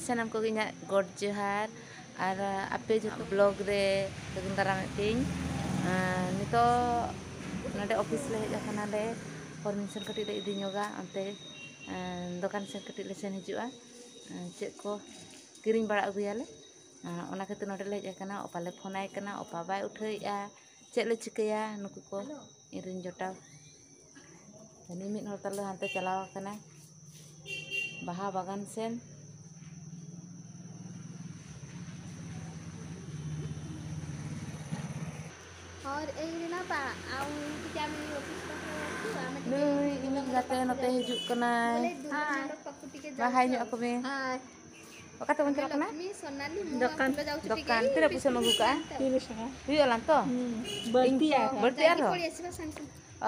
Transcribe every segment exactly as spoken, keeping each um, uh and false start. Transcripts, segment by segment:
ᱥᱟᱱᱟᱢ ᱠᱚᱜᱮ ᱤᱧᱟᱹᱜ ᱜᱚᱰ ᱡᱚᱦᱟᱨ᱾ ᱟᱨ ᱟᱯᱮ ᱡᱚᱛᱚ ᱵᱞᱚᱜ ᱨᱮ ᱥᱟᱹᱜᱩᱱ ᱫᱟᱨᱟᱢᱮᱫ ᱯᱮᱭᱟᱹᱧ᱾ ᱟᱨ ᱱᱤᱛᱚᱜ ᱱᱚᱰᱮ ᱚᱯᱷᱤᱥ ᱞᱮ ᱦᱮᱡ ᱟᱠᱟᱱᱟᱞᱮ, ᱯᱚᱨᱢᱤᱥᱚᱱ ᱠᱟᱹᱴᱤᱡ ᱞᱮ ᱤᱫᱤ ᱧᱚᱜᱟ ᱚᱱᱛᱮ, ᱟᱨ ᱫᱚᱠᱟᱱ ᱥᱮᱫ ᱠᱟᱹᱴᱤᱡ ᱞᱮ ᱥᱮᱱ ᱦᱤᱡᱩᱜᱼᱟ, ᱟᱨ ᱪᱮᱫ ᱠᱚ ᱠᱤᱨᱤᱧ ᱵᱟᱲᱟ ᱟᱹᱜᱩᱭᱟᱞᱮ᱾ ᱟᱨ ᱚᱱᱟ ᱠᱷᱟᱹᱛᱤᱨ ᱱᱚᱰᱮ ᱞᱮ ᱦᱮᱡ ᱟᱠᱟᱱᱟ᱾ ᱚᱯᱟ ᱞᱮ ᱯᱷᱳᱱ ᱟᱭ ᱠᱟᱱᱟ, ᱚᱯᱟ ᱵᱟᱭ ᱩᱴᱷᱟᱹᱣᱮᱫᱼᱟ᱾ ᱪᱮᱫ ᱞᱮ ᱪᱤᱠᱟᱹᱭᱟ ᱱᱩᱠᱩ ᱠᱚ, ᱤᱧᱨᱮᱱ ᱡᱚᱴᱟᱣ? ᱦᱟᱹᱱᱤ ᱢᱤᱫ ᱦᱚᱲ ᱛᱟᱞᱮ ᱦᱟᱱᱛᱮ ᱪᱟᱞᱟᱣ ᱟᱠᱟᱱᱟᱭ ᱵᱟᱦᱟ ᱵᱟᱜᱟᱱ ᱥᱮᱱ᱾ और एक दिन आप आओ, क्या मेरी ऑफिस का ᱱᱩᱭ ᱤᱧᱤᱡ ᱜᱟᱛᱮ ᱱᱚᱛᱮ ᱦᱤᱡᱩᱜ ᱠᱟᱱᱟᱭ᱾ ᱢᱟ ᱦᱟᱭ ᱧᱚᱜ ᱟᱠᱚ ᱢᱮ᱾ ᱦᱟᱭ᱾ ᱚᱠᱟ ᱛᱮᱵᱚᱱ ᱪᱟᱞᱟᱜ ᱠᱟᱱᱟ? ᱫᱚᱠᱟᱱ᱾ ᱫᱚᱠᱟᱱ᱾ ᱛᱤᱱᱟᱹᱜ ᱯᱚᱭᱥᱟᱢ ᱟᱹᱜᱩ ᱠᱟᱜᱼᱟ? ᱛᱤᱨᱤᱥ ᱴᱟᱠᱟ᱾ ᱦᱩᱭᱩᱜ ᱟᱞᱟᱝ ᱛᱚ? ᱦᱩᱸ, ᱵᱟᱹᱲᱛᱤ ᱤᱧ ᱟᱨᱦᱚᱸ᱾ ᱵᱟᱹᱲᱛᱤ ᱟᱨᱦᱚᱸ?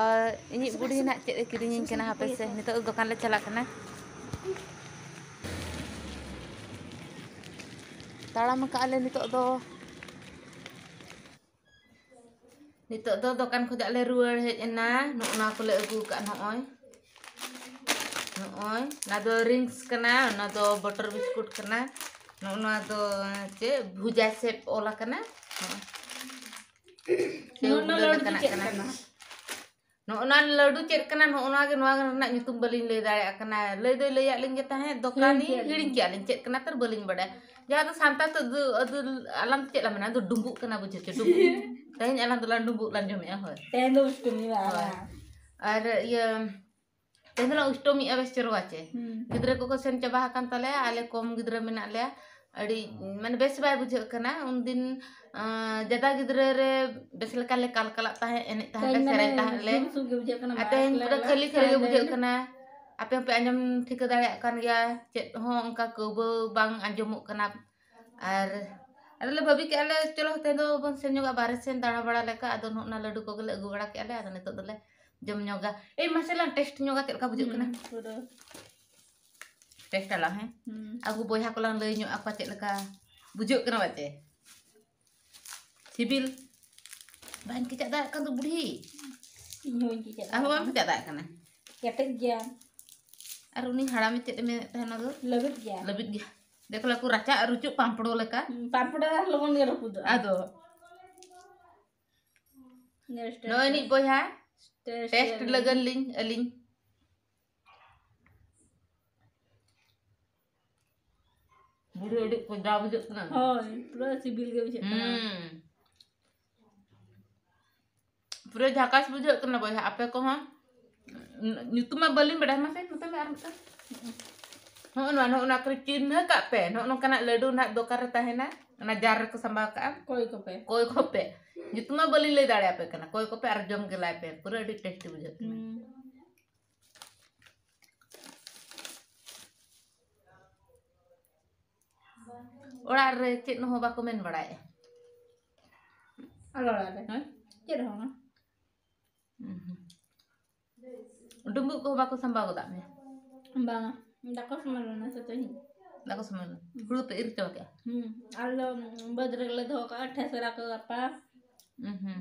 ᱟᱨ ᱤᱧᱤᱡ ᱵᱩᱰᱷᱤ ᱱᱟᱜ ᱪᱮᱫ ᱮ ᱠᱤᱨᱤᱧᱤᱧ ᱠᱟᱱᱟ, ᱦᱟᱯᱮ ᱥᱮ, ᱱᱤᱛᱚᱜ ᱫᱚ ᱫᱚᱠᱟᱱ ᱞᱮ ᱪᱟᱞᱟᱜ ᱠᱟᱱᱟ᱾ ᱛᱟᱲᱟᱢ ᱟᱠᱟᱫ ᱞᱮ ᱱᱤᱛᱚᱜ ᱫᱚ᱾ ᱱᱤᱛᱚᱜ ᱫᱚ ᱫᱚᱠᱟᱱ ᱠᱷᱚᱱᱟᱜ ᱞᱮ ᱨᱩᱣᱟᱹᱲ ᱦᱮᱡ ᱮᱱᱟ᱾ ᱱᱚᱜᱼᱚ ᱱᱚᱣᱟ ᱠᱚᱞᱮ ᱟᱹᱜᱩ ᱟᱠᱟᱫ᱾ ᱱᱚᱜᱼᱚᱭ, ᱱᱚᱜᱼᱚᱭ, ᱚᱱᱟ ᱫᱚ ᱨᱤᱝᱥ ᱠᱟᱱᱟ, ᱚᱱᱟ ᱫᱚ ᱵᱚᱴᱚᱨ ᱵᱤᱥᱠᱩᱴ ᱠᱟᱱᱟ, ᱱᱚᱜᱼᱚ ᱱᱚᱣᱟ ᱫᱚ ᱪᱮᱫ ᱵᱷᱩᱡᱟ ᱥᱮᱯ ᱚᱞ ᱟᱠᱟᱱᱟ᱾ ᱱᱚᱜᱼᱚᱭ᱾ ᱥᱮᱣ ᱱᱚᱣᱟ ᱜᱩᱸᱰᱟᱹ ᱞᱟᱹᱰᱩ ᱫᱚ ᱞᱮᱠᱟᱱᱟᱜ ᱪᱮᱫ ᱠᱟᱱᱟ᱾ ᱠᱟᱱᱟ? ᱱᱚᱜᱼᱚ ᱱᱚᱣᱟ ᱞᱟᱹᱰᱩ ᱪᱮᱫ ᱠᱟᱱᱟ? ᱱᱚᱜᱼᱚ ᱱᱚᱣᱟ ᱜᱮ, ᱱᱚᱣᱟ ᱨᱮᱱᱟᱜ ᱧᱩᱛᱩᱢ ᱵᱟᱹᱞᱤᱧ ᱞᱟᱹᱭ ᱫᱟᱲᱮᱭᱟᱜ ᱠᱟᱱᱟ᱾ ᱞᱟᱹᱭ ᱫᱚᱭ ᱞᱟᱹᱭᱟᱫ ᱞᱤᱧ ᱜᱮ ᱛᱟᱦᱮᱸᱫ ᱫᱚᱠᱟᱱᱤ, ᱦᱤᱲᱤᱧ ᱠᱮᱜᱼᱟ ᱞᱤᱧ᱾ ᱦᱤᱲᱤᱧ ᱠᱮᱜᱼᱟ ᱞᱤᱧ, ᱪᱮᱫ ᱠᱟᱱᱟ ᱛᱟᱨ ᱵᱟᱹᱞᱤᱧ ᱵᱟᱰᱟᱭᱟ᱾ ᱡᱟᱦᱟᱸ ᱫᱚ ᱥᱟᱱᱛᱟᱲ ᱛᱮ ᱫᱚ, ᱟᱫᱚ ᱟᱞᱟᱝ ᱪᱮᱫ ᱞᱟᱝ ᱢᱮᱱᱟ, ᱟᱫᱚ ᱰᱩᱸᱵᱩᱜ ᱠᱟᱱᱟ, ᱵᱩᱡᱷᱟᱹᱣ ᱪᱮ, ᱰᱩᱸᱵᱩᱜ᱾ ᱛᱮᱦᱮᱧ ᱟᱞᱟᱝ ᱫᱚᱞᱟᱝ ᱰᱩᱸᱵᱩᱜ ᱞᱟᱝ ᱡᱚᱢᱮᱜᱼᱟ, ᱦᱳᱭ᱾ ᱛᱮᱦᱮᱧ ᱫᱚ ᱩᱥᱴᱚᱢᱤ ᱵᱟᱝ? ᱦᱳᱭ᱾ ᱟᱨ ᱤᱭᱟᱹ, ᱛᱮᱦᱮᱧ ᱫᱚᱞᱟᱝ ᱩᱥᱴᱚᱢᱤᱜᱼᱟ, ᱵᱮᱥ ᱪᱮᱨᱣᱟ ᱪᱮ᱾ ᱦᱩᱸ᱾ ᱜᱤᱫᱽᱨᱟᱹ ᱠᱚᱠᱚ ᱥᱮᱱ ᱪᱟᱵᱟ ᱟᱠᱟᱱ ᱛᱟᱞᱮᱭᱟ, ᱟᱞᱮ ᱠᱚᱢ ᱜᱤᱫᱽᱨᱟᱹ ᱢᱮᱱᱟᱜ ᱞᱮᱭᱟ᱾ ᱟᱹᱰᱤ, ᱢᱟᱱᱮ, ᱵᱮᱥ ᱵᱟᱭ ᱵᱩᱡᱷᱟᱹᱜ ᱠᱟᱱᱟ᱾ ᱩᱱᱫᱤᱱ, ᱟᱸ, ᱡᱟᱫᱟ ᱜᱤᱫᱽᱨᱟᱹ ᱨᱮ ᱵᱮᱥ ᱞᱮᱠᱟ ᱞᱮ ᱠᱟᱞᱠᱟᱞᱟᱜ ᱛᱟᱦᱮᱸᱫ, ᱮᱱᱮᱡ ᱛᱟᱦᱮᱸᱫ ᱞᱮ, ᱛᱮᱦᱮᱧ ᱥᱮᱨᱮᱧ ᱢᱟᱱᱮ ᱛᱟᱦᱮᱸᱫ ᱞᱮ᱾ ᱥᱩᱠ ᱥᱩᱠ ᱜᱮ ᱵᱩᱡᱷᱟᱹᱜ ᱠᱟᱱᱟ, ᱟᱨ ᱵᱟᱦᱟ ᱛᱮᱦᱮᱧ ᱠᱚᱞᱮ ᱯᱩᱨᱟᱹ ᱠᱷᱟᱹᱞᱤ ᱠᱷᱟᱹᱞᱤ ᱜᱮ ᱵᱩᱡᱷᱟᱹᱜ ᱠᱟᱱᱟ᱾ ᱟᱯᱮ ᱦᱚᱸᱯᱮ ᱟᱸᱡᱚᱢ ᱴᱷᱤᱠᱟᱹ ᱫᱟᱲᱮᱭᱟᱜ ᱠᱟᱱ ᱜᱮᱭᱟ, ᱪᱮᱫ ᱦᱚᱸ ᱚᱱᱠᱟ ᱠᱟᱹᱣᱵᱟᱹᱣ ᱵᱟᱝ ᱟᱸᱡᱚᱢᱚᱜ ᱠᱟᱱᱟ᱾ ᱟᱨ ᱟᱫᱚ ᱞᱮ ᱵᱷᱟᱹᱵᱤ ᱠᱮᱜᱼᱟ ᱞᱮ, ᱪᱚᱞᱚ ᱛᱮᱦᱮᱧ ᱫᱚ ᱵᱚᱱ ᱥᱮᱱ ᱧᱚᱜᱼᱟ ᱵᱟᱦᱨᱮ ᱥᱮᱱ ᱫᱟᱬᱟ ᱵᱟᱲᱟ ᱞᱮᱠᱟ᱾ ᱟᱫᱚ ᱱᱚᱜᱼᱚ ᱱᱟ ᱞᱟᱹᱰᱩ ᱠᱚᱜᱮ ᱞᱮ ᱟᱹᱜᱩ ᱵᱟᱲᱟ ᱠᱮᱜᱼᱟ ᱞᱮ᱾ ᱟᱫᱚ ᱱᱤᱛᱚᱜ ᱫᱚᱞᱮ ᱡᱚᱢ ᱧᱚᱜᱟ᱾ ᱮᱭ ᱢᱟᱥᱮ ᱞᱟᱝ ᱴᱮᱥᱴ ᱧᱚᱜᱟ, ᱪᱮᱫ ᱞᱮᱠᱟ ᱵᱩᱡᱷᱟᱹᱜ ᱠᱟᱱᱟ? ᱦᱩᱸ, ᱯᱩᱨᱟᱹ᱾ ᱴᱮᱥᱴ ᱟᱞᱟᱝ, ᱦᱮᱸ? ᱦᱩᱸ᱾ ᱟᱵᱚ ᱵᱚᱭᱦᱟ ᱠᱚᱞᱟᱝ ᱞᱟᱹᱭ ᱧᱚᱜ ᱟᱠᱚᱣᱟ ᱪᱮᱫ ᱞᱮᱠᱟ ᱵᱩᱡᱷᱟᱹᱜ ᱠᱟᱱᱟ ᱵᱟᱪᱮ? ᱥᱤᱵᱤᱞ? ᱵᱟᱹᱧ ᱠᱮᱪᱟᱜ ᱫᱟᱲᱮᱭᱟᱜ ᱠᱟᱱ ᱫᱚ ᱵᱩᱰᱷᱤ᱾ ᱤᱧ ᱦᱚᱸ ᱵᱟᱹᱧ ᱠᱮᱪᱟᱜ ᱟᱢ ᱦᱚᱸ ᱵᱟᱢ ᱫᱟᱲᱮᱭᱟᱜ ᱠᱮᱪᱟᱜ ᱫᱟᱲᱮᱭᱟᱜ ᱠᱟᱱᱟ᱾ ᱠᱮᱴᱮᱡ ᱜᱮᱭᱟ᱾ ᱟᱨ ᱩᱱᱤ ᱦᱟᱲᱟᱢᱮ ᱪᱮᱫ ᱮ ᱢᱮᱱᱮᱫ ᱛᱟᱦᱮᱱᱟ ᱫᱚ? ᱞᱟᱹᱵᱤᱫ ᱜᱮᱭᱟ᱾ ᱞᱟᱹᱵᱤᱫ ᱜᱮᱭᱟ᱾ ᱫᱮᱠᱷ ᱞᱟᱠᱚ ᱨᱟᱪᱟ ᱟᱹᱨᱩᱪᱚᱜ ᱯᱟᱢᱯᱲᱚ ᱞᱮᱠᱟ᱾ ᱦᱩᱸ, ᱯᱟᱢᱯᱲᱚ ᱟᱨ ᱞᱚᱜᱚᱱ ᱜᱮ ᱨᱟᱹᱯᱩᱫᱚᱜᱼᱟ᱾ ᱟᱫᱚ ᱱᱮᱥ ᱱᱚᱜᱼᱚᱭ ᱱᱤᱡ ᱵᱚᱭᱦᱟ, ᱴᱮᱥᱴ ᱴᱮᱥᱴ ᱞᱟᱹᱜᱤᱫ ᱞᱤᱧ ᱟᱹᱞᱤᱧ᱾ ᱵᱩᱰᱷᱤ ᱟᱹᱰᱤ ᱠᱚᱡᱟ ᱵᱩᱡᱷᱟᱹᱜ ᱠᱟᱱᱟ᱾ ᱦᱳᱭ, ᱯᱩᱨᱟᱹ ᱥᱤᱵᱤᱞ ᱜᱮ ᱵᱩᱡᱷᱟᱹᱜ ᱠᱟᱱᱟ᱾ ᱦᱩᱸ᱾ ᱯᱩᱨᱟᱹ ᱡᱷᱟᱠᱟᱥ ᱵᱩᱡᱷᱟᱹᱜ ᱠᱟᱱᱟ ᱵᱚᱭᱦᱟ, ᱟᱯᱮ ᱠᱚᱦᱚᱸ᱾ ᱧᱩᱛᱩᱢ ᱢᱟ ᱵᱟᱹᱞᱤᱧ ᱵᱟᱰᱟᱭᱟ, ᱢᱟᱥᱮ ᱱᱚᱛᱮ ᱢᱮ ᱟᱨ ᱢᱤᱫᱴᱟᱝ᱾ ᱦᱚᱸᱜᱼᱚ ᱱᱚᱣᱟ, ᱱᱚᱜᱼᱚ ᱱᱚᱣᱟ ᱠᱚᱨᱮ ᱪᱤᱱᱦᱟᱹ ᱠᱟᱜ ᱯᱮ, ᱱᱚᱜᱼᱚ ᱱᱚᱝᱠᱟᱱᱟᱜ ᱞᱟᱹᱰᱩ ᱱᱟᱦᱟᱜ ᱫᱚᱠᱟᱱ ᱨᱮ ᱛᱟᱦᱮᱱᱟ, ᱚᱱᱟ ᱡᱟᱨ ᱨᱮᱠᱚ ᱥᱟᱢᱵᱟᱣ ᱠᱟᱜᱼᱟ᱾ ᱠᱚᱭ ᱠᱚᱯᱮ᱾ ᱠᱚᱭ ᱠᱚᱯᱮ᱾ ᱧᱩᱛᱩᱢ ᱢᱟ ᱵᱟᱹᱞᱤᱧ ᱞᱟᱹᱭ ᱫᱟᱲᱮᱭᱟᱯᱮ ᱠᱟᱱᱟ, ᱠᱚᱭ ᱠᱚᱯᱮ ᱟᱨ ᱡᱚᱢ ᱜᱮ ᱞᱟᱭ ᱯᱮ, ᱯᱩᱨᱟᱹ ᱟᱹᱰᱤ ᱴᱮᱥᱴᱤ ᱵᱩᱡᱷᱟᱹᱜ ᱠᱟᱱᱟ᱾ ᱦᱩᱸ᱾ ᱚᱲᱟᱜ ᱨᱮ ᱪᱮᱫ ᱦᱚᱸ ᱵᱟᱠᱚ ᱢᱮᱱ ᱵᱟᱲᱟᱭᱮᱫᱼᱟ? ᱟᱞᱮ ᱚᱲᱟᱜ ᱨᱮ? ᱦᱮᱸ? ᱪᱮᱫ ᱦᱚᱸ ᱵᱟᱝ᱾ ᱩᱸᱦᱩᱸ᱾ ᱰᱩᱸᱵᱩᱜ ᱠᱚᱦᱚᱸ ᱵᱟᱠᱚ ᱥᱟᱢᱵᱟᱣ ᱜᱚᱫᱟᱜ ᱢᱮᱭᱟ? ᱵᱟᱝᱟ, ᱫᱟᱠᱟ ᱥᱚᱢᱚᱭ ᱞᱮᱱᱟ ᱥᱮ ᱛᱮᱦᱮᱧ᱾ ᱫᱟᱠᱟ ᱥᱚᱢᱚᱭ ᱞᱮᱱᱟ? ᱦᱩᱲᱩ ᱯᱮ ᱤᱨ ᱪᱟᱵᱟ ᱠᱮᱜᱼᱟ? ᱦᱩᱸ, ᱟᱞᱮ ᱫᱚ ᱵᱟᱹᱫᱽ ᱨᱮᱜᱮ ᱞᱮ ᱫᱚᱦᱚ ᱠᱟᱜᱼᱟ, ᱴᱷᱮᱥᱨᱟ ᱠᱚ ᱜᱟᱯᱟ᱾ ᱩᱸᱦᱩᱸ᱾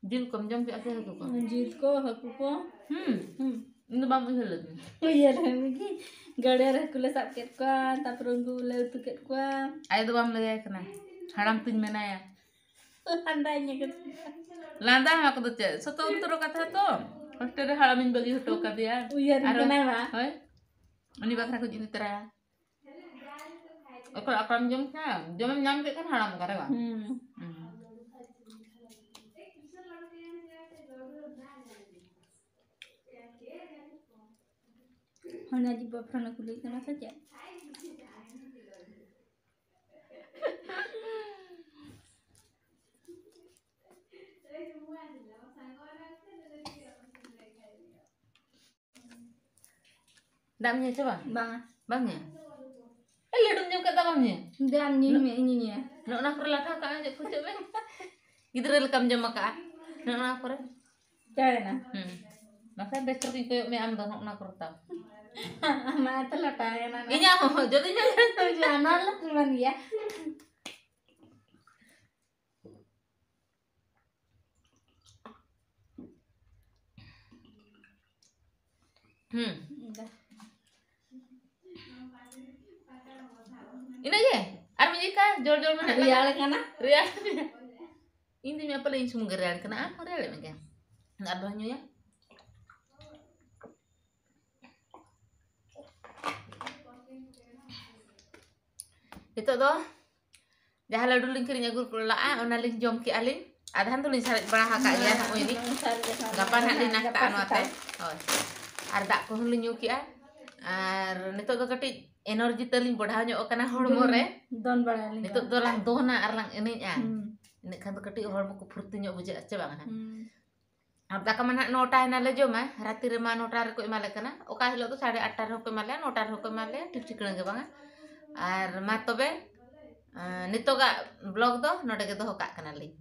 ᱡᱤᱞ ᱠᱚᱢ ᱡᱚᱢ ᱠᱮᱜᱼᱟ ᱥᱮ ᱦᱟᱹᱠᱩ ᱠᱚ? ᱡᱤᱞ ᱠᱚ, ᱦᱟᱹᱠᱩ ᱠᱚ᱾ ᱦᱩᱸ᱾ ᱦᱩᱸ᱾ ᱤᱧ ᱫᱚ ᱵᱟᱢ ᱩᱭᱦᱟᱹᱨ ᱞᱮᱫᱤᱧᱟ᱾ ᱩᱭᱦᱟᱹᱨ ᱞᱮᱫ ᱜᱮ᱾ ᱜᱟᱹᱰᱭᱟᱹ ᱨᱮ ᱦᱟᱹᱠᱩ ᱞᱮ ᱥᱟᱵ ᱠᱮᱫ ᱠᱚᱣᱟ, ᱛᱟᱨᱯᱚᱨᱮ ᱩᱱᱠᱩ ᱞᱮ ᱩᱛᱩ ᱠᱮᱫ ᱠᱚᱣᱟ᱾ ᱟᱭᱳ ᱫᱚ ᱵᱟᱢ ᱞᱟᱹᱭᱟᱭ ᱠᱟᱱᱟ᱾ ᱦᱟᱲᱟᱢ ᱛᱤᱧ ᱢᱮᱱᱟᱭᱟ᱾ ᱞᱟᱸᱫᱟᱭ ᱢᱮ᱾ ᱞᱟᱸᱫᱟ ᱦᱚᱸ ᱠᱚᱫᱚ ᱪᱮᱫ? ᱥᱚᱛᱚ ᱩᱛᱟᱹᱨ ᱠᱟᱛᱷᱟ ᱛᱚ᱾ ᱦᱳᱥᱴᱮᱞ ᱨᱮ ᱦᱟᱲᱟᱢᱤᱧ ᱵᱟᱹᱜᱤ ᱦᱚᱴᱚ ᱠᱟᱫᱮᱭᱟ᱾ ᱩᱭᱦᱟᱹᱨ ᱟᱨᱦᱚᱸ, ᱠᱟᱱᱟᱭ ᱵᱟ? ᱦᱳᱭ᱾ ᱩᱱᱤ ᱵᱟᱠᱷᱨᱟ ᱠᱚᱧ ᱤᱫᱤ ᱛᱚᱨᱟᱭᱟ᱾ ᱚᱠᱚᱭ ᱟᱠᱟᱢ ᱡᱚᱢ ᱠᱷᱟᱱ? ᱡᱚᱢᱮᱢ ᱧᱟᱢ ᱠᱮᱫ ᱠᱷᱟᱱ ᱦᱟᱲᱟᱢ ᱚᱠᱟᱨᱮ ᱵᱟᱝ? ᱦᱩᱸ᱾ ᱦᱩᱸ᱾ ᱦᱟᱱᱮ ᱟᱡᱤᱡ boyfriend ᱮ ᱠᱩᱞᱤᱭᱮ ᱠᱟᱱᱟ ᱥᱮ ᱪᱮᱫ? ᱫᱟᱜ ᱮᱢ ᱧᱩᱭᱟ ᱥᱮ ᱵᱟᱝ? ᱵᱟᱝᱟ᱾ ᱵᱟᱢ ᱧᱩᱭᱟ? ᱮ, ᱞᱟᱹᱰᱩᱢ ᱡᱚᱢ ᱠᱮᱫ ᱫᱚ ᱵᱟᱢ ᱧᱩᱭᱟ? ᱫᱮ, ᱟᱢ ᱧᱩᱭ ᱢᱮ, ᱤᱧᱤᱧ ᱧᱩᱭᱟ᱾ ᱱᱚᱜᱼᱚ ᱱᱟ ᱠᱚᱨᱮ ᱞᱟᱴᱷᱟ ᱠᱟᱜ ᱢᱮ, ᱪᱮᱫ ᱠᱚ ᱪᱮᱫ ᱢᱮ? ᱜᱤᱫᱽᱨᱟᱹ ᱞᱮᱠᱟᱢ ᱡᱚᱢ ᱟᱠᱟᱜᱼᱟ᱾ ᱱᱚᱜᱼᱚ ᱱᱟ ᱠᱚᱨᱮ᱾ ᱪᱟᱭᱱᱟ᱾ ᱦᱩᱸ᱾ ᱵᱟᱠᱷᱟᱱ ᱵᱮᱥ ᱠᱚᱨᱮᱧ ᱠᱚᱭᱚᱜ ᱢᱮ ᱟᱢ ᱫᱚ, ᱱᱚᱜᱼᱚ ᱱᱟ ᱠᱚᱨᱮ ᱛᱟᱢ᱾ ᱟᱢᱟᱜ ᱛᱚ ᱞᱟᱴᱷᱟ ᱠᱟᱱᱟ᱾ ᱤᱧᱟᱹᱜ ᱦᱚᱸ, ᱡᱩᱫᱤ ᱧᱮᱞ ᱚᱱᱟ ᱞᱟᱹᱴᱩ ᱠᱟᱱ ᱜᱮᱭᱟ᱾ ᱦᱩᱸ᱾ ᱤᱱᱟᱹᱜ ᱜᱮ? ᱟᱨ ᱢᱤᱫ ᱡᱤᱠᱟ ᱡᱚᱞ ᱡᱚᱞ ᱢᱮᱱᱟᱜ ᱨᱮᱭᱟᱲ ᱠᱟᱱᱟ᱾ ᱨᱮᱭᱟᱲ᱾ ᱤᱧ ᱫᱩᱧ ᱢᱮᱱᱟ ᱯᱟᱞᱮ ᱤᱧ ᱥᱩᱢᱩᱝ ᱜᱮ ᱨᱮᱭᱟᱲ ᱠᱟᱱᱟ, ᱟᱢ ᱦᱚᱸ ᱨᱮᱭᱟᱲ ᱢᱮ ᱜᱮ᱾ ᱟᱨ ᱫᱚᱦᱚᱧ ᱧᱩᱭᱟ᱾ ᱱᱤᱛᱚᱜ ᱫᱚ ᱡᱟᱦᱟᱸ ᱞᱟᱹᱰᱩ ᱞᱤᱧ ᱠᱤᱨᱤᱧ ᱟᱹᱜᱩ ᱞᱟᱜᱼᱟ, ᱚᱱᱟ ᱞᱤᱧ ᱡᱚᱢ ᱠᱮᱜᱼᱟ ᱞᱤᱧ᱾ ᱟᱫᱷᱟᱱ ᱫᱚᱞᱤᱧ ᱥᱟᱨᱮᱡ ᱵᱟᱲᱟ ᱟᱠᱟᱫ ᱜᱮᱭᱟ, ᱱᱚᱜᱼᱚᱭ ᱱᱤᱛ᱾ ᱜᱟᱯᱟ ᱱᱟᱦᱟᱜ ᱞᱤᱧ ᱱᱟᱥᱛᱟᱜᱼᱟ ᱱᱚᱣᱟ ᱛᱮ᱾ ᱦᱳᱭ᱾ ᱟᱨ ᱫᱟᱜ ᱠᱚᱦᱚᱸ ᱞᱤᱧ ᱧᱩ ᱠᱮᱜᱼᱟ᱾ ᱟᱨ ᱱᱤᱛᱚᱜ ᱫᱚ ᱠᱟᱹᱴᱤᱡ ᱮᱱᱟᱨᱡᱤ ᱛᱟᱹᱞᱤᱧ ᱵᱚᱲᱦᱟᱣ ᱧᱚᱜ ᱟᱠᱟᱱᱟ ᱦᱚᱲᱢᱚ ᱨᱮ᱾ ᱫᱚᱱ ᱵᱟᱲᱟᱭᱟᱞᱤᱧ᱾ ᱱᱤᱛᱚᱜ ᱫᱚ ᱞᱟᱝ ᱫᱚᱱᱟ ᱟᱨ ᱞᱟᱝ ᱮᱱᱮᱡᱼᱟ᱾ ᱦᱩᱸ᱾ ᱤᱱᱟᱹᱜ ᱠᱷᱟᱱ ᱫᱚ ᱠᱟᱹᱴᱤᱡ ᱦᱚᱲᱢᱚ ᱠᱚ ᱯᱷᱩᱨᱛᱤ ᱧᱚᱜ ᱵᱩᱡᱷᱟᱹᱜᱼᱟ, ᱪᱮ ᱵᱟᱝ ᱦᱟᱸᱜ? ᱦᱩᱸ᱾ ᱟᱨ ᱫᱟᱠᱟ ᱢᱟ ᱱᱟᱦᱟᱜ ᱱᱚᱴᱟ ᱮᱱᱟ ᱞᱮ ᱡᱚᱢᱟ, ᱨᱟᱛᱤ ᱨᱮᱢᱟ ᱱᱚᱴᱟ ᱨᱮᱠᱚ ᱮᱢᱟ ᱞᱮ ᱠᱟᱱᱟ, ᱚᱠᱟ ᱦᱤᱞᱳᱜ ᱫᱚ ᱥᱟᱲᱮ ᱟᱴᱴᱟ ᱨᱮᱦᱚᱸ ᱠᱚ ᱮᱢᱟ ᱞᱮᱭᱟ, ᱱᱚᱴᱟ ᱨᱮᱦᱚᱸ ᱠᱚ ᱮᱢᱟ ᱞᱮᱭᱟ, ᱴᱷᱤᱠ ᱴᱷᱤᱠᱟᱹᱬᱟ ᱜᱮ ᱵᱟᱝᱟ᱾ ᱟᱨ ᱢᱟ ᱛᱚᱵᱮ, ᱟᱸ, ᱱᱤᱛᱚᱜᱟᱜ vlog ᱫᱚ ᱱᱚᱰᱮ ᱜᱮ ᱫᱚᱦᱚ ᱠᱟᱜ ᱠᱟᱱᱟᱞᱤᱧ᱾